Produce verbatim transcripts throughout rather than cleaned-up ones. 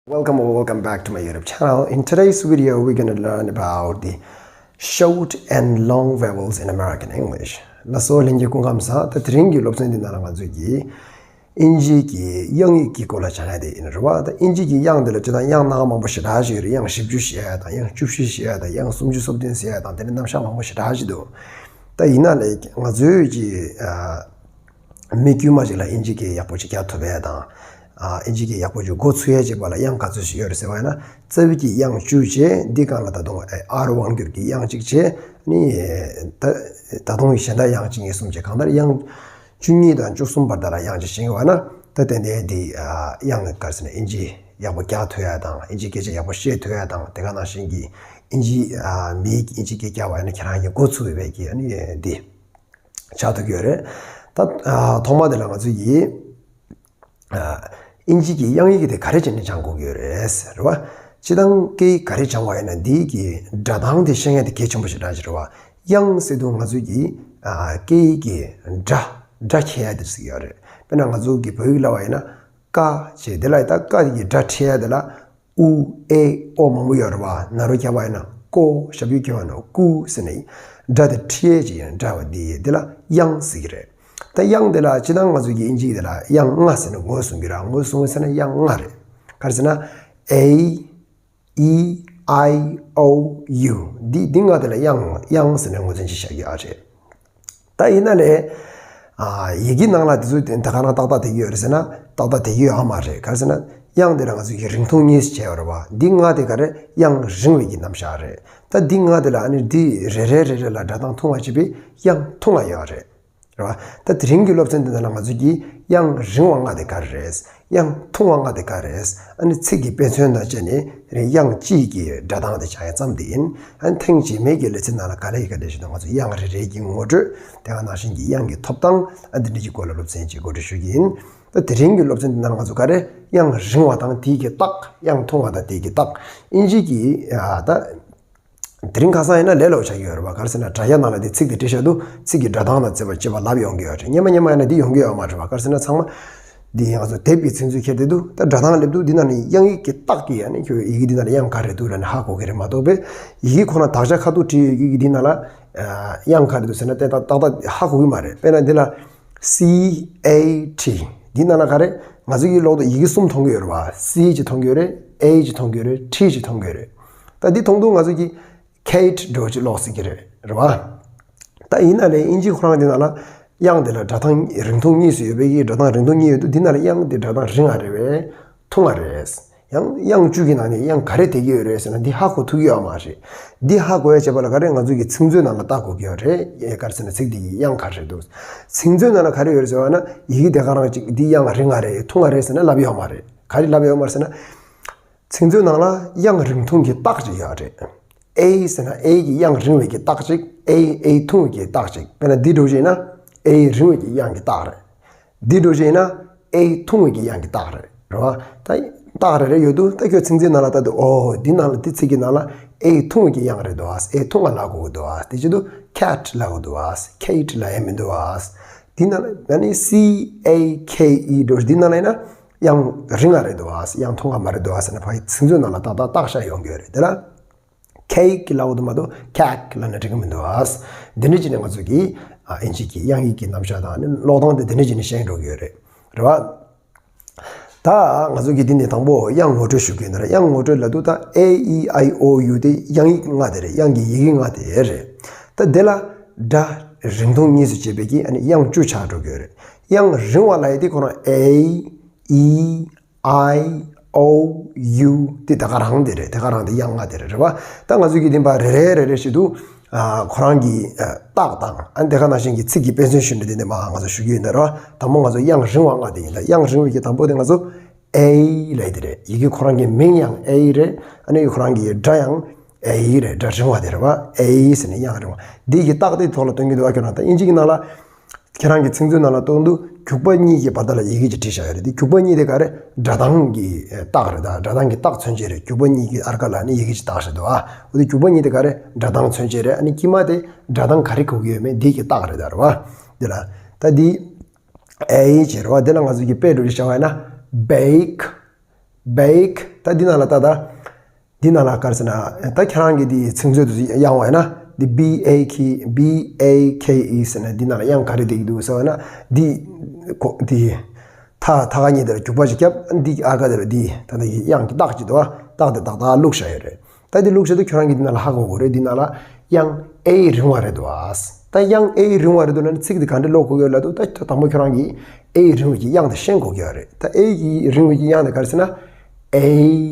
Welcome or welcome back to my YouTube channel. In today's video, we're gonna learn about the short and long vowels in American English. ལགས་སོ། ལྷན་རྒྱས་སྐུ་ཁམས་བཟང་། ད་དེ་རིང་གི་སློབ་ཚན་འདི་ནང་ལ་ང་ཚོས་ཀྱི་ཨིན་ཇིའི་གི་དབྱངས་ཡིག་གི་སྐོར་ལ་སྦྱང་ཡ་དེ་ཡིན་རེད་བ། ད་ཨིན་ཇིའི་གི་དབྱངས་འདི་ལ་སྤྱིར་བཏང་དབྱངས་སྣ་ཁ་མང་པོ་ཞེ་དྲག་ཞིག་ཡོད་རེད། དབྱངས་བཞི་བཅུ་ཞེས་ཡ་དང་། དབྱངས་བཅུ་བཞི་ཞེས་ཡ་དང་། དབྱངས་སུམ་ཅུ་སོ་བདུན་ཟེར་ཡ་དང་། དེ་འདྲ་རྣམ་གཞག་མང་པོ་ཞེ་དྲག་ཞིག་འདུག་ད་ཡིན་ན་ལས་ང་ཚོའི་གི་ཨ། མི་དཀྱུས་མ་ཅིག་ལ་ཨིན་ཇི་སྐད་ཡག་པོ་ཅིག་རྒྱག་ཐུབ་ཡ་དང་། ཨ། ཨིན་ཇི་སྐད་ཡག་པོ་ཅིག་མགོ་ཚོས་ཡ་ཅིག་པ་ལ་དབྱངས་ག་ཚོད་ཞིག་ཡོད་རེད་ཟེར་བ་ཡིན་ན། རྩ་བའི་གི་དབྱངས་བཅུ་བྱས། འདི་སྒང་ལ་ད་དུང་ཨ་རུ་དབང་སྒྱུར་གྱི་དབྱངས་གཅིག་བྱས། ནི་ད་ད་དུང་གཞན་དག་དབྱངས་གཅིག་གཉིས་གསུམ་བྱས། གང་ལྟར་དབྱངས་བཅུ་གཉིས་དང་བཅུ་གསུམ་བར་དག་ལ་དབྱངས་གཅིག་བྱིན་ཡོད་པ་ན། ད་ཏན་ཏན་འདི་ཨ་དབྱངས་ག་རེ་ཟེར་ན། ཨིན་ཇི་ཡག་པོ་རྒྱག་ཐུབ་ཡ་དང་། ཨིན་ཇི་སྐད་ཆ་ཡག་པོ་བཤད་ཐུབ་ཡ་དང་། དེ་ག་ནང་བཞིན་གྱི་ཨིན་ཇི་ཨ་མི་ཨིན་ཇི་སྐད་རྒྱག་པ་ཡིན་ན་ཁྱེད་རང་གི་མགོ་ཚོས་པའི་གི་ཨ་ནི་འདི་ཆགས་ཐུབ་ཀྱི་ཡོད་རེད། ད་ཨ་ཐོག་མ་དེ་ལ་ང་ཚོ་ཡིས་ཨ་ཨིན་ཇི་གི་དབྱངས་ཡིག་དེ་ག་རེ་བྱས་ནས་སྦྱང་དགོས་ཀྱི་ཡོད་རེད་ཟེར་བ། སྤྱིར་བཏང་སྐད་ཡིག་ག་རེ་སྦྱང་བ་ཡིན་ན་འདིའི་གི་སྒྲ་གདངས་དེ་ཤེས་ཡ་དེ་གལ་ཆེན་པོ་ཞེ་དྲག་ཅིག་རེད་བ། དབྱངས་ཟེར་དུས་ང་ཚོས་ཀྱི་ཨ་སྐད་ཡིག་གི་སྒྲ་སྒྲ་འཁྱེར་ཡ་དེ་ཟེར་གྱི་ཡོད་རེད། དཔེར་ན་ང་ཚོ་གི་བོད་ཡིག་ལབ་པ་ཡིན་ན། ཀ་བྱས། དེ་ལ་ད་ཀ་གི་སྒྲ་འཁྱེར་ཡ་དེ་ལ་ཨུ་ཨེ་ཨོ་མང་པོ་ཡོད་རེད་བ། ན་རོ་རྒྱབ་པ་ཡིན་ན་ཀོ། ཞབས་ཀྱུ་རྒྱབ་པ་ཡིན་ན་ཀུ་ཟེར་ནས། སྒྲ་དེ་འཁྱེར་ཡ་ཅིག་ཡིན་འདྲ་བ་འདི་དེ་ལ་དབྱངས་ཟེར་གྱི་རེད། ད་དབྱངས་དེ་ལ་སྤྱིར་བཏང་ང་ཚོ་གི་ཨིན་ཇི་དེ་ལ་དབྱངས་ལྔ་ཟེར་ནས་ངོས་བཟུང་གི་རེད། ངོས་བཟུང་བ་ཟེར་ན་དབྱངས་ལྔ་རེད། ག་རེ་ཟེར་ན། ཨེ་ཨི་ཨའི་ཨོ་ཡུ། འདི་འདི་ལྔ་དེ་ལ་དབྱངས་དབྱངས་ཟེར་ནས་ངོས་འཛིན་ཅིག་བྱ་རྒྱུ་ཨ་རེད། ད་ཡིན་ན་ལས། ཨ། ཡི་གེ་ནང་ལ་དེ་ཚོ་དེ་ག་རང་ཏག་ཏག་བསྡད་ཀྱི་ཡོད་རེད་ཟེར་ན། ཏག་ཏག་བསྡད་ཀྱི་ཡོད་ཨ་མ་རེད། ག་རེ་ཟེར་ན། དབྱངས་དེ་ལ་ང་ཚོས་ཀྱི་རིང་ཐུང་གཉིས་སུ་ཕྱེ་ཡོད་རེད་བ། འདི་ལྔ་དེ་ག་རེ། དབྱངས་རིང་བའི་གི་རྣམ་གཞག་རེད། ད་འདི་ལྔ་དེ་ལ་ཨ་ནི་འདི་རེ་རེ་རེ་རེ་ལ་སྒྲ་གདངས་ཐུང་བ་བྱས་པའི་དབྱངས་ཐུང་བ་ཡོད་རེད། རེད་བ། ད་དེ་རིང་གི་སློབ་ཚན་འདི་ནང་ལ་ང་ཚོས་ཀྱི་དབྱངས་རིང་བ་ལྔ་དེ་ག་རེ་རེད། དབྱངས་ཐུང་བ་ལྔ་དེ་ག་རེ་རེད། ཨ་ནི་ཚིག་གི་དཔེ་མཚོན་དང་བཅས་ནས་དབྱངས་གཅིག་གི་སྒྲ་གདངས་དེ་སྦྱང་ཡ་ཙམ་དེ་ཡིན། ཨ་ནི་ཐེངས་རྗེས་མའི་གི་ལེ་ཚན་ནང་ལ་ག་ལེ་ག་ལེ་ཞིག་ཏུ་ང་ཚོ་དབྱངས་རེ་རེ་གི་ངོ་སྤྲོད། དེ་ག་ནང་བཞིན་གྱི་དབྱངས་ཀྱི་ཐོབ་ཐང་། ཨ། འདི་འདྲ་གི་སྐོར་ལ་སློབ་ཚན་ཅིག་གོ་སྒྲིག་ཞུ་གི་ཡིན། ད་དེ་རིང་གི་སློབ་ཚན་འདི་ནང་ལ་ང་ཚོ་ག་རེ། དབྱངས་རིང་བ་དང་དེའི་གི་རྟགས། དབྱངས་ཐུང་བ་དང་དེའི་གི་རྟགས། ཨིན་ཇི་གི། ཨ། ད་དེ་རིང་ཁ་སང་ཡིན་ན་ལས་སླ་པོ་ཆགས་ཀྱི་ཡོད་རེད་བ། ག་རེ་ཟེར་ན། དྲ་རྒྱ་ནང་ལ་དེ་ཚིག་དེ་བྲིས་བཞག་དུས་ཚིག་གི་སྒྲ་གདངས་དང་བཅས་པ་བཅས་པ་ལབ་ཡོང་གི་ཡོད་རེད། སྔོན་མ་སྔོན་མ་ཡིན་ན་འདི་ཡོང་གི་ཡོད་མ་རེད་བ། ག་རེ་ཟེར་ན་ཚང་མ་འདི་ང་ཚོ་དེབ་ཀྱི་ཚིག་མཛོད་ཁྱེར་བསྡད་དུས། ད་སྒྲ་གདངས་སླེབས་དུས་འདི་ནང་ནས་དབྱངས་ཡིག་གི་རྟགས་ཀྱི། ཨ་ནི་ཁྱོད་ཡི་གེ་འདི་ནང་ལ་དབྱངས་ག་རེ་འདུག་ལབ་ནས་ཧ་གོ་གི་རེད་མ་གཏོགས། པས་ཡི་གེ་ཁོ་ན་དག་ཆ་ཁ་ཐུག་བྲིས་ཡོད་ཡི་གེ་འདི་ནང་ལ་ཨ་དབྱངས་ག་རེ་འདུག་ཟེར་ན་ཏན་ཏན་ཏག་ཏག་ཧ་གོ་གི་མ་རེད། དཔེར་ན་འདི་ལ་སི་ཨེ་ཊི། འདི་ནང་ལ་ག་རེ། ང་ཚོ་གི་ཀློག་དུས་ཡི་གེ་གསུམ་མཐོང་གི་ཡོད་རེད་བ། སི་ཅིག་མཐོང་གི་ཡོད་རེད། ཨེ་ཅིག་མཐོང་གི་ཡོད་རེད། ཊི་ཅིག་མཐོང་གི་ཡོད་རེད། ད་འདི་མཐོང་དུས་ང་ཚོ་གི་ཁེ་ཊི་འདྲ་བོ་ཅིག་ཀློག་སྲིད་ཀྱི་རེད། རེད་བ། ད་ཡིན་ན་ལས་ཨིན་ཇི་ཁོ་རང་འདི་ནང་ལ་དབྱངས་དེ་ལ་སྒྲ་གདངས་རིང་ཐུང་གཉིས་སུ་ཡོད་པའི་གི། སྒྲ་གདངས་རིང་ཐུང་གཉིས་ཡོད་དུས་འདི་ནང་ལ་དབྱངས་དེ་སྒྲ་གདངས་རིང་བ་རེད་པས། ཐུང་བ་རེད། ཡང་དབྱངས་བཅུ་གི་ནང་ནས་དབྱངས་ག་རེ་བསྡད་ཀྱི་ཡོད་རེད་ཟེར་ན། འདི་ཧ་གོ་ཐུབ་ཀྱི་ཡོད་མ་རེད། འདི་ཧ་གོ་ཡ་བྱེད་པ་ལ་ག་རེ། ང་ཚོ་གི་ཚིག་མཛོད་ནང་ལ་ལྟ་དགོས་ཀྱི་ཡོད་རེད། ཨེ། ག་རེ་ཟེར་ན་ཚིག་འདི་ཡི་དབྱངས་ག་རེ་རེད་འདུག་ཚིག་མཛོད་ནང་ལ་ག་རེ་ཡོད་རེད་ཟེར་བ་ན། ཡི་གེ་དེ་ག་རང་ཅིག་འདི་དབྱངས་རིང་བ་རེད། ཐུང་བ་རེད་ཟེར་ན་ལབ་ཡོད་མ་རེད། ག་རེ་ལབ་ཡོད་མ་རེད་ཟེར་ན། ཚིག་མཛོད་ནང་ལ་དབྱངས་རིང་ཐུང་གི་རྟགས་ཅིག་ཡོད་རེད། ཨེ་ཟེར་ན་ཨེ་གི་དབྱངས་རིང་བའི་གི་རྟགས་ཅིག་ཨེ་ཨེ་ཐུང་བའི་གི་རྟགས་ཅིག་དཔེར་ན་འདི་འདྲ་བོ་ཅིག་ཡིན་ན་ཨེ་རིང་བའི་གི་དབྱངས་ཀྱི་རྟགས་རེད། འདི་འདྲ་བོ་ཅིག་ཡིན་ན་ཨེ་ཐུང་བའི་གི་དབྱངས་ཀྱི་རྟགས་རེད། རེད་བ། ད་རྟགས་རེ་རེ་ཡོད་དུས། ད་ཁྱོད་ཚིག་མཛོད་ནང་ལ་ལྟ་དུས། ཨོ། འདི་ནང་ལ། འདི་ཚིག་གི་ནང་ལ་ཨེ་ཐུང་བའི་གི་དབྱངས་རེད་འདུག་ཨ། ཨེ་ཐུང་བ་ལབ་དགོས་ཀྱི་འདུག་ཨ། དེ་བྱེད་དུས་ཁེ་ཊི་ལབ་དགོས་འདུག་ཨ། ཁེ་ཊི་ལབ་ཡ་མི་འདུག་ཨ། འདི་ནང་ལ་ཨ་ནི་སི་ཨེ་ཁེ་ཨི་འདྲ་བོ་ཅིག་འདི་ནང་ལ་ཡིན་ན། དབྱངས་རིང་བ་རེད་འདུག་ཨ། དབྱངས་ཐུང་བ་མ་རེད་འདུག་ཨ་ཟེར་ནས་ཕ་གི་ཚིག་མཛོད་ནང་ལ་ཏག་ཏག་བརྟག་བཞག་ཡོང་གི་ཡོད་རེད། དེ་ལ་ཁེ་ཀི་ལབ་དགོས་འདུག་མ་གཏོགས་ཁེག་ལབ་ན་འགྲིག་གི་མི་འདུག་ཨ། འདི་འདྲ་བྱས་ནས་ང་ཚོ་གི་ཨ་ཨིན་ཇི་གི་དབྱངས་ཡིག་གི་རྣམ་གཞག་དང་ནི་ཀློག་སྟངས་དེ་འདི་འདྲ་བྱས་ནས་ཤེས་འགྲོ་གི་ཡོད་རེད། རེད་བ། ད་ང་ཚོ་གི་འདི་ནས་དང་པོ་དབྱངས་ངོ་སྤྲོད་ཞུ་གི་ཡོད་ན། དབྱངས་ངོ་སྤྲོད་ལབ་དུས་ད་ཨེ་ཨི་ཨའི་ཨོ་ཡུ་དེ་དབྱངས་ཡིག་ལྔ་དེ་རེད། དབྱངས་ཀྱི་ཡི་གེ་ལྔ་དེ་རེད། ད་དེ་ལ་སྒྲ་རིང་ཐུང་གཉིས་སུ་ཕྱེ་བའི་གི་ཨ་ནི་དབྱངས་བཅུ་ཆགས་འགྲོ་གི་ཡོད་རེད། དབྱངས་རིང་བ་ལབ་ཡ་དེ་ཁོ་རང་ཨེ་ཨི་ཨའི་ཨོ་ཡུ་དེ་ད་ག་རང་དེ་རེད། ད་ག་རང་དེ་དབྱངས་ལྔ་དེ་རེད། རེད་བ། ད་ང་ཚོ་གི་འདི་ཕར་རེ་རེ་རེ་རེ་བྱེད་དུས། ཨ། ཁོ་རང་གི་ཨ་རྟགས་དང་། ཨ་ནི་དེ་ག་ནང་བཞིན་གྱི་ཚིག་གི་དཔེ་མཚོན་ཞུ་འདྲ་དེ་འདི་མར་ང་ཚོ་ཞུ་གི་ཡོད་ན། རེད་བ། དང་པོ་ང་ཚོ་དབྱངས་རིང་བ་ལྔ་དེ་ཡིན། ད་དབྱངས་རིང་བའི་གི་དང་པོ་དེ་ང་ཚོ་ཨེ་ལབ་ཡ་དེ་རེད། ཡི་གེ་ཁོ་རང་གི་མིང་ཡང་ཨེ་རེད། ཨ་ནི་ཁོ་རང་གི་སྒྲ་ཡང་ཨེ་རེད། སྒྲ་རིང་བ་དེ་རེད་བ། ཨེ་ཟེར་ནས་དབྱངས་རིང་བ། འདི་གི་རྟགས་དེ་ཐོག་ལ་སྟོན་གྱི་འདུག་བ། ཁྱོད་རང་ད་ཨིན་ཇི་གི་ནང་ལ། ཁྱེད་རང་གི་ཚིག་མཛོད་ནང་ལ་གཏོང་དུས་རྒྱུག་པ་གཉིས་ཀྱི་བར་ཐག་ལ་ཡི་གེ་ཅིག་བྲིས་བཞག་ཡོད་རེད། དེ་རྒྱུག་པ་གཉིས་དེ་ག་རེ། སྒྲ་གདངས་ཀྱི་རྟགས་རེད། ད་སྒྲ་གདངས་ཀྱི་རྟགས་མཚོན་བྱེད་རེད། རྒྱུག་པ་གཉིས་ཀྱི་ཨར་ཀ་ལ་ནི་ཡི་གེ་ཅིག་བཏགས་བཞག་འདུག་ཨ། འོ་དེ་རྒྱུག་པ་གཉིས་དེ་ག་རེ། སྒྲ་གདངས་མཚོན་བྱེད་རེད། ཨ་ནི་དཀྱིལ་མ་དེ་སྒྲ་གདངས་ག་རེ་གོ་གི་ཡོད་མེད་འདི་གི་རྟགས་རེད། ད་རེད་བ། འདི་ལ་ད་འདི་ཨེ་ཡི་བྱེད་རེད་བ། འདི་ལ་ང་ཚོ་གི་དཔེ་འགྲོ་ཅིག་བཞག་པ་ཡིན་ན། bake, bake། ད་འདི་ནང་ལ་ད་ད། འདི་ནང་ལ་ག་རེ་ཟེར་ན། ད་ཁྱེད་རང་གིས་འདི་ཚིག་མཛོད་དུ་དབྱངས་བ་ཡིན་ན། འདི་B A K B A K E ཟེར་ན་འདི་ནང་ལ་དབྱངས་ག་རེ་བསྡད་ཀྱི་འདུག་ཟེར་བ་ན། འདི་གོ་འདི་ཐ་ཐ་ག་གཉིས་དེར་རྒྱུག་པ་ཞིག་བརྒྱབ། འདི་ཨར་ཀ་དེར་འདི་ད་ལྟ་ཡི་དབྱངས་ཀྱི་རྟགས་ཅིག་འདུག་བ། རྟགས་དེ་ཏག་ཏག་བླུགས་བཞག་ཡོད་རེད། ད་འདི་བླུགས་བྱས་དུས་ཁྱོད་རང་གིས་འདི་ནང་ལ་ཧ་གོ་དགོས་རེད། འདི་ནང་ལ་དབྱངས་A རིང་བ་རེད་འདུག་ཨ། ད་དབྱངས་A རིང་བ་རེད་འདུག་ལབ་ན་ཚིག་འདི་ག་འདྲ་ཀློག་དགོས་ཡོད་ལབ་དུས། ད་དང་པོ་ཁྱོད་རང་གིས་A རིང་བའི་གི་དབྱངས་དེ་ཤེས་དགོས་ཀྱི་ཡོད་རེད། ད་A གི་རིང་བའི་གི་དབྱངས་དེ་ག་རེ་ཟེར་ན། A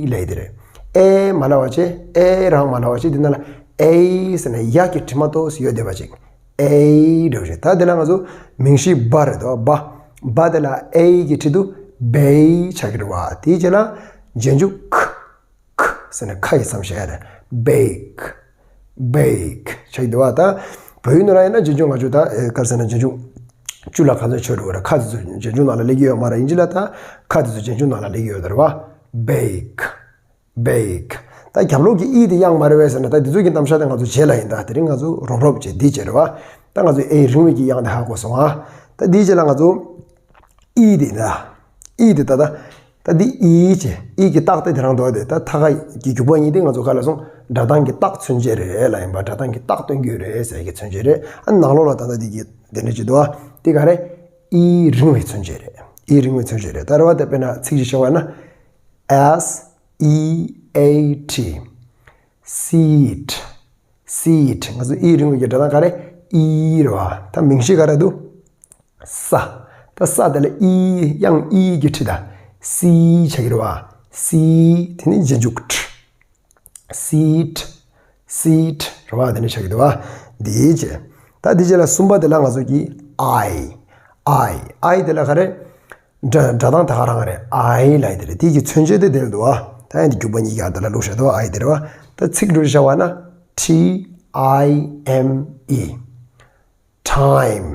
ལབ་ཡ་དེ་རེད། A མ་ལབ་པ་བྱས། A རང་མ་ལབ་པ་བྱས། འདི་ནང་ལ་A ཟེར་ན་ཡ་གི་དྲི་མ་ཏོག་ཙམ་ཡོད་བསྡད་པ་ཅིག A འདྲ་བོ་ཞིག་ད་འདི་ལ་ང་ཚོ་མིང་གཞི་བ་རེད་དོ། བ། བ་དེ་ལ་A གི་འཁྲིས་དུ་བེ་ཆགས་ཀྱི་རེད་བ། དེའི་རྗེས་ལ་རྗེས་འཇུག་ཁ། ཁ་ཟེར་ནས་ཁ་ཡི་མཚམས་བཞག་ཡ་རེད། bake bake ཆགས་ཀྱི་འདུག་བ། ད་བོད་ཡིག་ནང་ལ་ཡིན་ན་རྗེས་འཇུག་ང་ཚོ་ད་ཨེ་ག་རེ་ཟེར་ན་རྗེས་འཇུག་བཅུ་ལ་ག་ཚོད་ཆོད་འགྲོ་གི་རེད། ཁ་དེ་ཚོ་རྗེས་འཇུག་ནང་ལ་སླེབས་ཀྱི་ཡོད་མ་རེད། ཡིན་གཅིག་ལ་ད་ཁ་དེ་ཚོ་རྗེས་འཇུག་ནང་ལ་སླེབས་ཀྱི་ཡོད་རེད་བ། bake bake ད་རྒྱབ་ལོགས་ཀྱི་ཨི་དེ་དབྱངས་མ་རེད་པས་ཟེར་ན། ད་འདི་ཚོ་གི་རྣམ་གཞག་དེ་ང་ཚོ་རྗེས་ལ་ཡིན། ད་དེ་རིང་ང་ཚོ་རོབ་རོབ་བྱས་འདི་བྱས་རེད་བ། ད་ང་ཚོ་ཨེ་རིང་བའི་གི་དབྱངས་དེ་ཧ་གོ་སོང་ཨ། ད་འདིའི་རྗེས་ལ་ང་ཚོ་ཨི་དེ་ད་ཨི་དེ་ད་ད་ད་འདི་ཨི་བྱས། ཨི་གི་རྟགས་དེ་དེ་རང་འདུག་དེ་ད་ཐ་ག་གི་རྒྱུག་པ་གཉིས་དེ་ང་ཚོ་ག་ལ་སོང་། སྒྲ་གདངས་ཀྱི་རྟགས་མཚོན་བྱེད་རེད་ལ། ཡིན་པ་སྒྲ་གདངས་ཀྱི་རྟགས་སྟོན་རྒྱུ་རེད་ཟེར་གྱི་མཚོན་བྱེད་རེད། ཨ་ནང་ལོགས་ལ་ད་ད་འདི་གི་དེ་འདྲ་ཅིག་འདུག་ཨ། དེ་ག་རེད། ཨི་རིང་བའི་མཚོན་བྱེད་རེད། ཨི་རིང་བའི་མཚོན་བྱེད་རེད། ད་རེད་བ། དེ་དཔེར་ན་ཚིག་ཅིག་བྱས་པ་ན། S E A T seat seat ང་ཚོ་ཨི་རིང་བའི་གི་སྒྲ་གདངས་ག་རེ། ཨི་རེད་བ། ད་མིང་གཞི་ག་རེ་འདུག་ས། ད་ས་དེ་ལ་ཨི་དབྱངས་ཨི་གི་འཁྲིས་ད་སི་ཆགས་ཀྱི་རེད་བ། སི། དེ་ནི་རྗེས་འཇུག་ཁྲི། seat seat རེད་བ། དེ་ནི་ཆགས་ཀྱི་འདུག་བ། འདིའི་རྗེས། ད་འདི་རྗེས་ལ་གསུམ་པ་དེ་ལ་ང་ཚོ་གི་I I I དེ་ལ་ག་རེ། སྒྲ་སྒྲ་གདངས་ད་ག་རང་རེད། I ལབ་ཡ་དེ་རེད། དེ་གི་མཚོན་བྱེད་དེ་དེ་ལ་འདུག་བ། ད་ཡང་དེ་རྒྱུག་པ་གཉིས་ཀ་དེ་ལ་བླུགས་བཞག་འདུག་བ། I དེ་རེད་བ། ད་ཚིག་འགྲོ་བྱ་བ་ན་T I M E time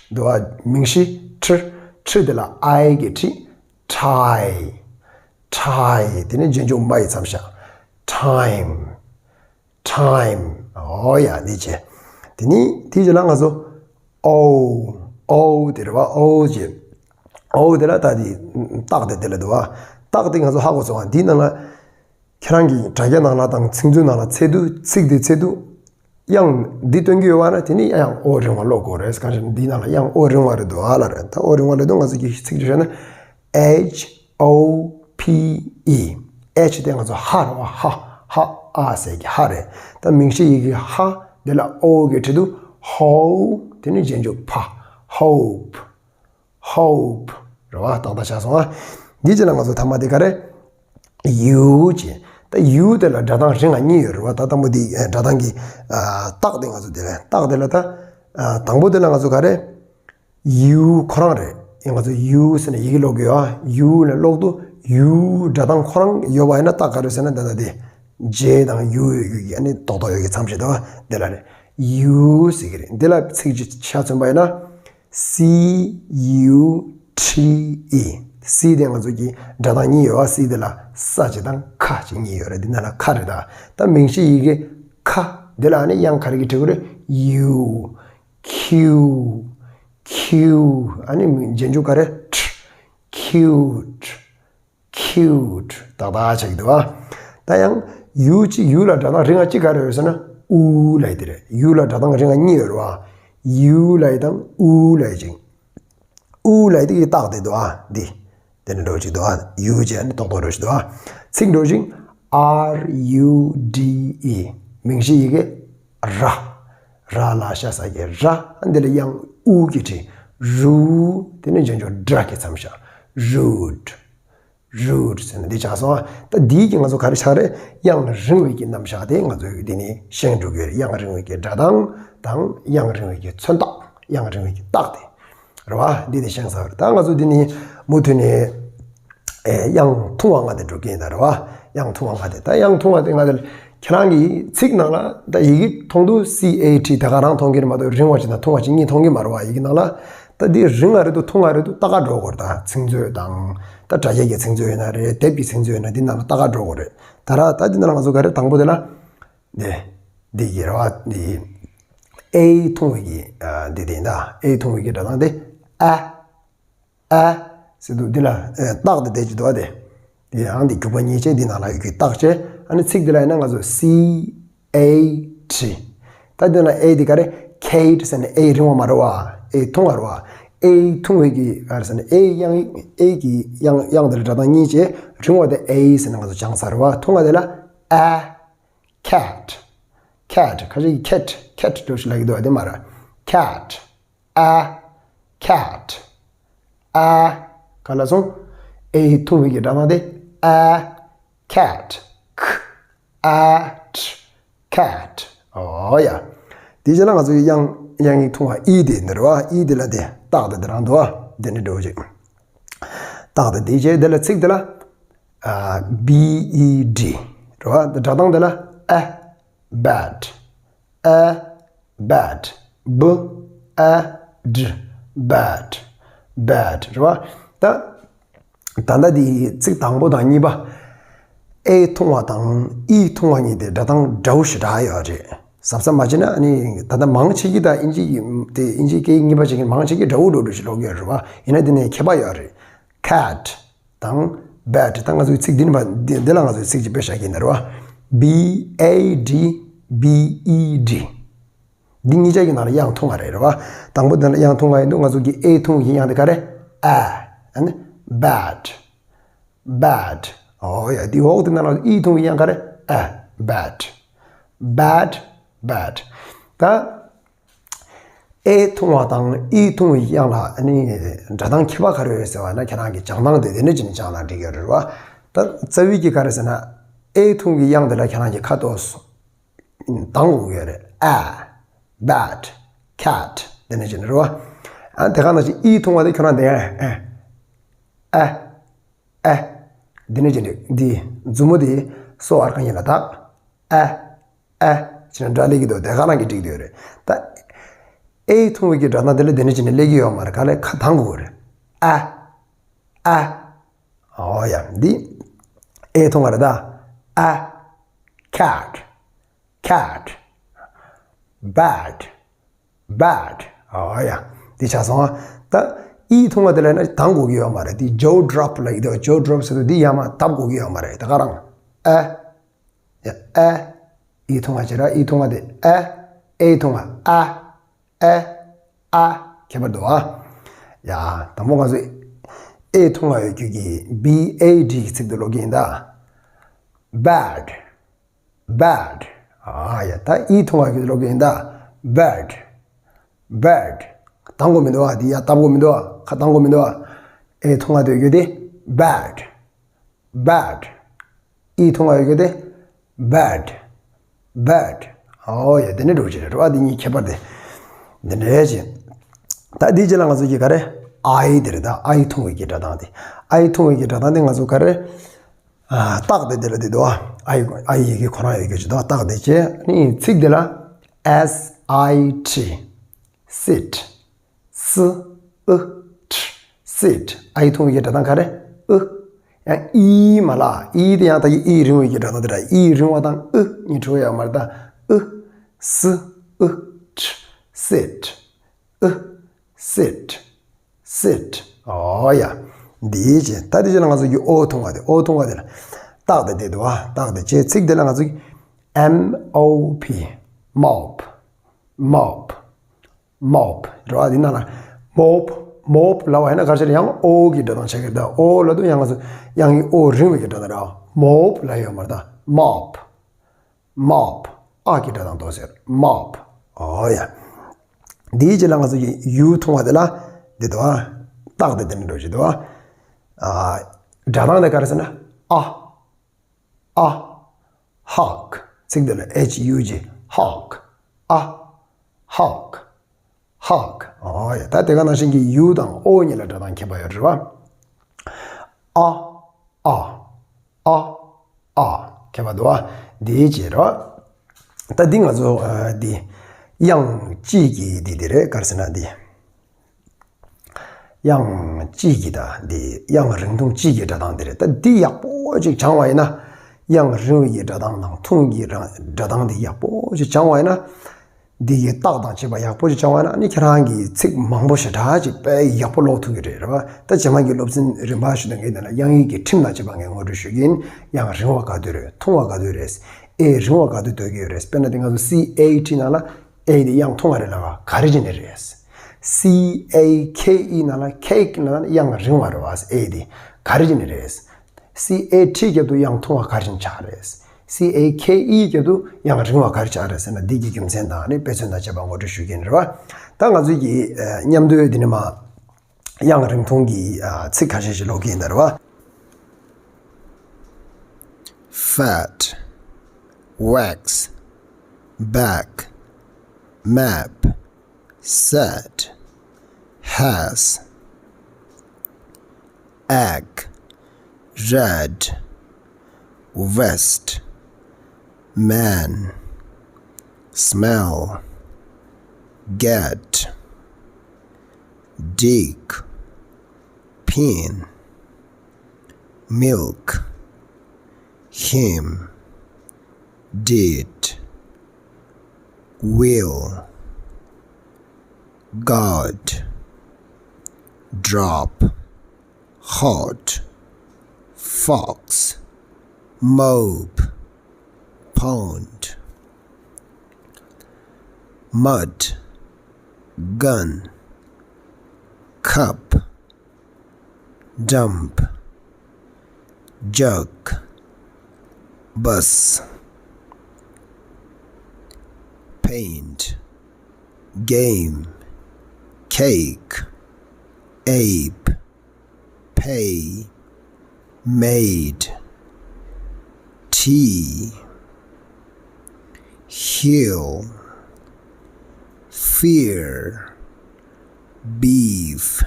འདུག་བ། མིང་གཞི་ཁྲི། ཁྲི་དེ་ལ་I གི་འཁྲིས་ཁྲའི། ཁྲའི། དེ་ནི་རྗེས་འཇུག་མ་ཡི་མཚམས་བཞག time time ཨོ་ཡ་འདི་བྱས། དེ་ནི་དེའི་རྗེས་ལ་ང་ཚོ་O O དེ་རེད་བ། O བྱས། O དེ་ལ་ད་དེ་རྟགས་དེ་དེ་ལ་འདུག་བ། རྟགས་དེ་ང་ཚོ་ཧ་གོ་སོང་བ། འདིའི་ནང་ལ་ཁྱེད་རང་གི་དྲ་རྒྱ་ནང་ལ་དང་ཚིག་མཛོད་ནང་ལ་འཚོལ་དུས། ཚིག་དེ་འཚོལ་དུས་དབྱངས་འདི་སྟོན་གྱི་ཡོད་པ་ན། དེ་ནི་དབྱངས་ཨོ་རིང་བ་ཀློག་དགོས་རེད། གང་ཞིག་འདིའི་ནང་ལ་དབྱངས་ཨོ་རིང་བ་རེད་འདུག་ཨ་ལ་རེད། ད་ཨོ་རིང་བ་ལབ་དུས་ང་ཚོ་གི་ཚིག་དེ་བཤད་ན། H O P E H དེ་ང་ཚོ་ཧ་རེད་བ། ཧ། ཧ། ཨ་ཟེར་གྱི་ཧ་རེད། ད་མིང་གཞི་ཡི་གེ་ཧ་དེ་ལ་ཨོ་གི་འཁྲིས་དུ་ཧོ། དེ་ནི་རྗེས་འཇུག་ཕ། hope hope རེད་བ། ཏག་ཏག་ཆགས་སོང་ཨ། འདིའི་རྗེས་ལ་ང་ཚོ་ཐ་མ་དེ་ག་རེ། U བྱས། ད་U དེ་ལ་སྒྲ་གདངས་རིང་བ་གཉིས་ཡོད་རེད་བ། ད་དང་པོ་དེ་སྒྲ་གདངས་ཀྱི་རྟགས་དེ་ང་ཚོ་དེ་ལ། རྟགས་དེ་ལ་ད་དང་པོ་དེ་ལ་ང་ཚོ་ག་རེ། U ཁོ་རང་རེད། ཡང་ང་ཚོ་U ཟེར་ནས་ཡི་གེ་ཀློག་གི་ཡོད། U ལ་ཀློག་དུས་U སྒྲ་གདངས་ཁོ་རང་ཡོད་པ་ཡིན་ན། རྟགས་ག་རེ་ཟེར་ན། ད་ལྟ་དེ་J དང་U ཡོད་རྒྱུ་གི་ཨ་ནི་རྡོག་རྡོག་ཡོད་གི་མཚམས་བཞག་འདུག་བ། དེ་ལ་རེད། U ཟེར་གི་རེད། འདི་ལ་ཚིག་ཅིག་ཆ་མཚོན་པ་ཡིན་ན། C U T E C དེ་ང་ཚོ་གི་སྒྲ་གདངས་གཉིས་ཡོད་བ། C དེ་ལ་ས་ཅིག་དང་ཁ་ཅིག་གཉིས་ཡོད་རེད། འདི་ནང་ལ་ཁ་རེད། ད་ད་མིང་གཞི་ཡི་གེ་ཁ་འདི་ལ་ཨ་ནི་དབྱངས་ག་རེ་གི་འབྲི་དགོས་རེད། U Q Q ཨ་ནི་རྗེས་འཇུག་ག་རེ། Tr cute cute ཏག་ཏག་ཆགས་ཀྱི་འདུག་བ། ད་ཡང་U གཅིག U ལ་སྒྲ་གདངས་རིང་བ་གཅིག་ག་རེ་ཡོད་ཟེར་ན། ཨུ་ལབ་ཡ་དེ་རེད། U ལ་སྒྲ་གདངས་རིང་བ་གཉིས་ཡོད་རེད་བ། U ལབ་ཡ་དང་ཨུ་ལབ་ཡ་ཅིག་ཨུ་ལབ་ཡ་དེ་གི་རྟགས་དེ་འདུག་བ། འདི་དེ་ནི་འགྲོ་གཅིག་འདུག་བ། U གཅིག་ཨ་ནི་རྡོག་རྡོག་འགྲོ་གཅིག་འདུག་བ། ཚིག་འགྲོ་གཅིག R U D E མིང་གཞི་ཡི་གེ་ར། ར་ལ་ཤ་ས་ཀྱི་ར། འདི་ལ་དབྱངས་ཨུ་གི་འཁྲིས་རུ། དེ་ནི་རྗེས་འཇུག་སྒྲ་གི་མཚམས་བཞག rude rude ཟེར་ན་འདི་ཆགས་སོང་ཨ། ད་འདིའི་གི་ང་ཚོ་ག་རེ་ཆགས་རེད། དབྱངས་རིང་བའི་གི་རྣམ་གཞག་དེ་ང་ཚོས་འདི་ནས་ཤེས་འགྲོ་གི་རེད། དབྱངས་རིང་བའི་གི་སྒྲ་གདངས་དང་། དབྱངས་རིང་བའི་གི་མཚོན་རྟགས། དབྱངས་རིང་བའི་གི་རྟགས་དེ་རེད་བ། འདི་ནས་ཤེས་ཚར་བ་རེད། ད་ང་ཚོ་འདི་ནས་མུ་མཐུད་ནས་ཨེ་དབྱངས་ཐུང་བ་ལྔ་དེ་འགྲོ་གི་ཡིན་ད། རེད་བ། དབྱངས་ཐུང་བ་ལྔ་དེ། ད་དབྱངས་ཐུང་བ་དེ་ལྔ་དེ་ལ་ཁྱེད་རང་གིས་ཚིག་ནང་ལ་ད་ཡི་གེ་མཐོང་དུས་C A T ད་ག་རང་མཐོང་གི་རེད་མ་གཏོགས། རིང་བ་ཅིག་དང་ཐུང་བ་ཅིག་གཉིས་མཐོང་གི་མ་རེད་བ། ཡི་གེ་ནང་ལ། ད་འདི་རིང་བ་རེད་འདུག་ཐུང་བ་རེད་འདུག་ལྟ་ག་འགྲོ་དགོས་རེད། ད་ཚིག་མཛོད་དང་། ད་དྲ་རྒྱའི་གི་ཚིག་མཛོད་ཡིན་ན་རེད། དེབ་ཀྱི་ཚིག་མཛོད་ཡིན་ན། འདི་ནང་ལ་ལྟ་ག་འགྲོ་དགོས་རེད། ད་ར་ད་འདི་ནང་ལ་ང་ཚོ་ག་རེ། དང་པོ་དེ་ལ་འདི་འདི་གི་རེད་བ། འདི་A ཐུང་བའི་གི་ཨ་འདི་དེ་ཡིན་ད། A ཐུང་བའི་གི་སྒྲ་གདངས་དེ་ཨ། ཨ་ཟེར་དུས་འདི་ལ་ཨ་རྟགས་དེ་བསྡད་ཀྱི་འདུག་བ། དེ་ དེ་ཡང་འདི་རྒྱུག་པ་གཉིས་བྱས། འདི་ནང་ལ་ཡོད་ཀྱི་རྟགས་བྱས། ཨ་ནི་ཚིག་འདི་ལ་ཡིན་ན་ང་ཚོ་C A T། ད་འདི་ན་A འདི་ག་རེ། Kate ཟེར་ནས་A རིང་བ་མ་རེད་བ། A ཐུང་བ་རེད་བ། A ཐུང་བའི་གི་ག་རེ་ཟེར་ན། A དབྱངས། A གི་དབྱངས། དབྱངས་འདི་ལ་སྒྲ་གདངས་གཉིས་བྱས། རིང་བ་དེ་A ཟེར་ནས་ང་ཚོ་སྦྱངས་ཚར་བ། ཐུང་བ་དེ་ལ་a། Cat། Cat། ཁ་ཅིག་གིས་cat། Cat འགྲོ་ཞིག་ལབ་ཀྱི་འདུག་བ། དེ་མ་རེད། Cat། A། Cat། A། ག་ལ་སོང་། A ཐུང་བའི་གི་སྒྲ་གདངས་དེ། A། Cat། K། A། T། Cat། ཨོ་ཡ། དེ་རྗེས་ལ་ང་ཚོའི་དབྱངས། དབྱངས་ཡིག་ཐུང་བ་E དེ་འདི་རེད་བ། E དེ་ལ་དེ་རྟགས་དེ་དེ་རང་འདུག་བ། དེ་ནི་འགྲོ་ཅིག་རྟགས་དེ་དེ་བྱས། དེ་ལ་ཚིག་དེ་ལ། ཨ། B E D རེད་བ། དེ་སྒྲ་གདངས་དེ་ལ་a། Bat། A། Bat། B། A། D། Bat། Bat རེད་བ། ད། ད་ལྟ་འདི་ཚིག་དང་པོ་དང་གཉིས་པ། A ཐུང་བ་དང་E ཐུང་བ་གཉིས་དེ་སྒྲ་གདངས་འདྲ་བོ་ཞེ་དྲག་ཡོད་རེད། གཟབ་གཟབ་མ་བྱས་ན། ཨ་ནི་ད་ལྟ་མང་ཆེ་གིས་ད་དབྱིན་ཇི་ཡི་དེ། དབྱིན་ཇིའི་སྐད་ཡིག་གཉིས་པ་བྱེད་མཁན་མང་ཆེ་གིས་འདྲ་བོ་འདྲ་བོ་འདྲ་བོ་ཞིག་ཀློག་གི་ཡོད་རེད་བ། ཡིན་ན་དེ་ནས་ཁྱད་པར་ཡོད་རེད། Cat། དང་། Bat། ད་ང་ཚོའི་ཚིག་འདི་ནི་བ། འདི། འདི་ལ་ང་ཚོའི་ཚིག་ཅིག་དཔེ་བཞག་གི་ཡིན་ན་རེད་བ། B A D B E D། འདི་གཉིས་ཆ་གི་ནང་ལ་དབྱངས་ཐུང་བ་རེད། རེད་བ། དང་པོ་འདི་ལ་དབྱངས་ཐུང་བ་ཡིན་དུས། ང་ཚོ་གི་A ཐུང་བའི་དབྱངས་དེ་ག་རེ། A། ཨ་ནི། Bat། Bat། ཨོ་ཡ། འདི་འོག་དེ་ནང་ལ་E ཐུང་བའི་དབྱངས་ག་རེ། A། Bat། Bat། Bat། ད། A ཐུང་བ་དང་E ཐུང་བའི་དབྱངས་ལ་ཨ་ནི་སྒྲ་གདངས་ཁྱད་པར་ག་རེ་ཡོད་ཟེར་བ་ན། ཁྱེད་རང་གིས་སྦྱང་སྟངས་དེ་དེ་འདྲ་བྱས་ནས་སྦྱངས་ན་འགྲིག་གི་རེད་བ། ད་རྩ་བའི་གི་ག་རེ་ཟེར་ན། A ཐུང་གི་དབྱངས་དེ་ལ་ཁྱེད་རང་གིས་ཁ་དོག་གདངས་དགོས་ཀྱི་ཡོད་རེད། A། Bat། Cat། དེ་འདྲ་བྱས་ནས་རེད་བ། ཨ། དེ་ག་ནང་བཞིན་E ཐུང་བ་དེ་ཁྱོད་རང་དེ། ཨ། ཨ། ཨ། འདི་ནས་ཅི་འདྲ། འདི་མཛུབ་མོ་དེ་སོ་ཨར་ཁ་གཉིས་ལ་བཏགས། ཨ། ཨ། ཅི་འདྲ་སླེབས་ཀྱི་འདུག་དེ་ག་རང་གིས་འགྲིག་འདོད་རེད། ད་A ཐུང་བའི་གི་སྒྲ་གདངས་དེ་ལ་དེ་ནས་ཅི་འདྲ་སླེབས་ཀྱི་ཡོད་མ་རེད། ག་ལེར་ཁ་གདངས་དགོས་རེད། ཨ། ཨ། ཨོ་ཡ། འདི་A ཐུང་བ་རེད་ད། ཨ། Cat། Cat། Bat། Bat། ཨོ་ཡ། འདི་ཆགས་སོང་ཨ། ད་E ཐུང་བ་དེ་ལ་ན་གདངས་དགོས་ཀྱི་ཡོད་མ་རེད། འདི་jaw drop ལབ་ཀྱི་འདུག jaw drop ཟེར་དུས་འདི་ཡར་མར་བརྡབ་དགོས་ཀྱི་ཡོད་མ་རེད། ད་ག་རང་། ཨ། ཡ། ཨ། E ཐུང་བ་བྱེད་ར། E ཐུང་བ་དེ། ཨ། A ཐུང་བ། ཨ། ཨ། ཨ། ཁྱད་པར་འདུག་ཨ། ཡ། དང་པོ་ང་ཚོས་A ཐུང་བ་ཡོད་རྒྱུ་གི་B A D གི་ཚིག་དེ་ཀློག་གི་ཡིན་ད། Bad། Bad། ཨ་ཡ། ད་E ཐུང་བ་གི་ཀློག་གི་ཡིན་ད། Bad། Bad། གདངས་དགོས་མི་འདུག་ཨ། འདི་ཡར་བརྡབ་དགོས་མི་འདུག་ཨ། ཁ་གདངས་དགོས་མི་འདུག་ཨ། A ཐུང་བ་དེ་ཡོད་རྒྱུ་དེ། Bad། Bad། E ཐུང་བ་ཡོད་རྒྱུ་དེ། Bad། Bad། ཨོ་ཡ། དེ་ནི་འགྲོ་ཆེ་རེད་བ། འདི་གཉིས་ཁྱད་པར་དེ་འདི་འདྲ་ཡོད་ཅེ། ད་འདིའི་རྗེས་ལ་ང་ཚོ་གི་ག་རེ། I དེ་རེད་ད། I ཐུང་བའི་གི་སྒྲ་གདངས་དེ། I ཐུང་བའི་གི་སྒྲ་གདངས་དེ་ང་ཚོ་ག་རེ། ཨ། རྟགས་དེ་དེ་ལ་དེ་འདུག་ཨ། I I ཡི་གེ་ཁོ་རང་ཡོད་རྒྱུ་ཅིག་འདུག་རྟགས་དེ་བྱས་ནི་ཚིག་དེ་ལ། S I T། Sit། S I T། Sit། I ཐུང་བའི་གི་སྒྲ་གདངས་ག་རེ། ཨུ། ཡང་ཨི་མ་ལ། ཨི་དེ་ཡང་ད་གི་ཨི་རིང་བའི་གི་སྒྲ་གདངས་དེ་ར། ཨི་རིང་བ་དང་ཨུ་གཉིས་འཁྲུག་ཡོད་མ་རེད་ད། ཨུ། S I T། Sit། ཨུ། Sit། Sit། ཨོ་ཡ། འདི་བྱས། ད་འདི་བྱས་ན་ང་ཚོ་གི་O ཐུང་བ་དེ། O ཐུང་བ་དེ་ལ་རྟགས་དེ་དེ་འདུག་ཨ། རྟགས་དེ་བྱས། ཚིག་དེ་ལ་ང་ཚོ་གི་M O P། Mop། Mop། Mop རེད་བ། འདི་ནང་ལ་mop། Mop ལབ་པ་ཡིན་ན་ག་རེ་བྱས་ན་ཡང་O གི་སྒྲ་གདངས་ཆགས་ཀྱི་རེད་ད། O ལབ་དུས་ཡང་ང་ཚོ་ཡང་གི་O རིང་བའི་གི་སྒྲ་གདངས་རེད་བ། Mop ལབ་ཡོད་མ་རེད་ད། Mop། Mop། ཨ་གི་སྒྲ་གདངས་འདུག་ཟེར། Mop། ཨོ་ཡ། འདིའི་རྗེས་ལ་ང་ཚོ་གི་U ཐུང་བ་དེ་ལ་འདི་འདུག་ཨ། རྟགས་དེ་དེ་འདྲ་འགྲོ་བཞིན་འདུག་ཨ། སྒྲ་གདངས་དེ་ག་རེ་ཟེར་ན། ཨ། ཨ། Hug། ཚིག་འདི་ལ་H U G། Hug། ཨ། Hug། Hug། ཨོ་ཡ། ད་དེ་ག་ནང་བཞིན་གྱི་U དང་O གཉིས་ལ་སྒྲ་གདངས་ཁྱད་པར་ཡོད་རེད་བ། ཨ། ཨ། ཨ། ཨ། ཁྱད་པར་འདུག་བ། འདིའི་རྗེས་རེད་བ། ད་འདི་ང་ཚོ་ཨ། འདི་དབྱངས་གཅིག་གི་འདི་འདི་རེད། ག་རེ་ཟེར་ན་འདི། དབྱངས་གཅིག་གི་ད་འདི་དབྱངས་རིང་ཐུང་གཅིག་གི་སྒྲ་གདངས་འདི་རེད། ད་འདི་ཡག་པོ་ཅིག་སྦྱང་བ་ཡིན་ན། དབྱངས་རིང་བའི་གི་སྒྲ་གདངས་དང་ཐུང་གི་སྒྲ་གདངས་འདི་ཡག་པོ་ཅིག་སྦྱང་བ་ཡིན་ན། འདི་གི་རྟགས་དང་བཅས་པ་ཡག་པོ་ཅིག་སྦྱང་བ་ན་ནི་ཁྱེད་རང་གིས་ཚིག་མང་པོ་ཞེ་དྲག་ཅིག་དཔེ་ཡག་པོ་ཀློག་ཐུབ་ཀྱི་རེད། རེད་བ། ད་རྗེས་མ་གི་སློབ་ཚན་རིམ་པ་ཞིག་ཏུ་ངས་འདི་ན་དབྱངས་ཡིག་གི་ཁྲིམས་དང་བཅས་པ་ངས་ངོ་སྤྲོད་ཞུ་གི་ཡིན། དབྱངས་རིང་བ་ག་དུས་རེད། ཐུང་བ་ག་དུས་རེད། ཨེ་རིང་བ་ག་དུས་འདོད་ཀྱི་ཡོད་རེད། དཔེར་ན་འདི་ང་ཚོ་C A T ནང་ལ་ཨེ་འདི་དབྱངས་ཐུང་བ་རེད་ལབ་པ་ག་རེ་བྱས་ནས་རེད། C A K E ནང་ལ་ཁེག་ནང་ལ་དབྱངས་རིང་བ་རེད་བ། ཨེ་འདི་ག་རེ་བྱས་ནས་རེད། C A T རྒྱབ་ཏུ་དབྱངས་ཐུང་བ་ག་རེ་བྱས་ནས་ཆགས་རེད། C A K E རྒྱབ་ཏུ་དབྱངས་རིང་བ་ག་རེ་ཆགས་རེད་ཟེར་ན། འདི་གི་རྒྱུ་མཚན་དང་ནི་དཔེ་མཚོན་དང་བཅས་པ་ངོ་སྤྲོད་ཞུ་གི་ཡིན། རེད་བ། ད་ང་ཚོའི་གི་ཨ་མཉམ་དུ་འདི་ནས་མར་དབྱངས་རིང་ཐུང་གི་ཨ་ཚིག་ཁ་ཤས་ཤིག་ཀློག་གི་ཡིན་ད། རེད་བ། Fat, wax, back, map, set, has, egg, red, vest, man, smell, get, dig, pin, milk, him, did, will, got, drop, hot, fox, mob, pound, mud, gun, cup, dump, jug, bus, paint, game, cake, ape, pay, made, tea, hill, fear, beef,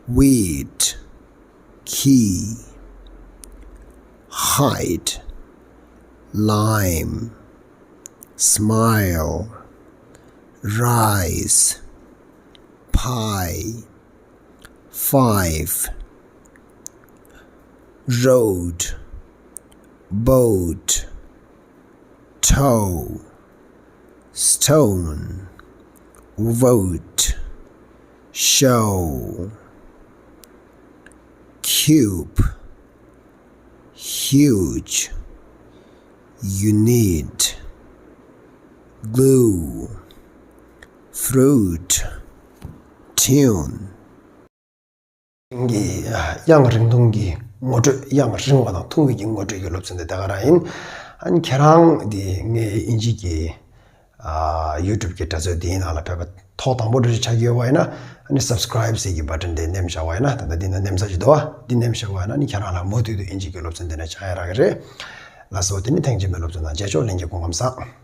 wheat, key, hide, lime, smile, rice, pie, five, road, boat, toe, stone, vote, show, cube, huge, unit, glue, fruit, tune. གི་དབྱངས་རིང་ཐུང་གི་ངོ་སྤྲོད། དབྱངས་རིང་བ་དང་ཐུང་བའི་གི་ངོ་སྤྲོད་ཀྱི་སློབ་ཚན་དེ་ད་ག་རང་ཡིན། ཨ་ནི་ཁྱེད་རང་འདི་ངའི་དབྱིན་ཇི་གི་ཨ་ཡུ་ཊུབ་གི་དྲ་ཚོགས་འདིའི་ནང་ལ་ཕེབས་པ་ཐོག་དང་པོ་འདྲ་ཞིག་ཆགས་ཀྱི་ཡོད་པ་ཡིན་ན། ཨ་ནི་སབ་སི་ཀ་རའིབ་ཟེར་གྱི་བ་ཊན་དེ་མནན་བཞག་པ་ཡིན་ན། ད་ལྟ་འདི་ན་མནན་ས་ཅིག་འདུག་བ། འདི་མནན་བཞག་པ་ཡིན་ན་ནི་ཁྱེད་རང་ལ་མུ་མཐུད་དུ་དབྱིན་ཇི་གི་སློབ་ཚན་འདི་ནས་སྦྱང་ཡ་རག་གི་རེད། ལགས་སོ། དེ་ནི་ཐེངས་རྗེས་མའི་སློབ་ཚན་དང་མཇལ་ཆོག་ལྷན་རྒྱས་སྐུ་ཁམས་བཟང་།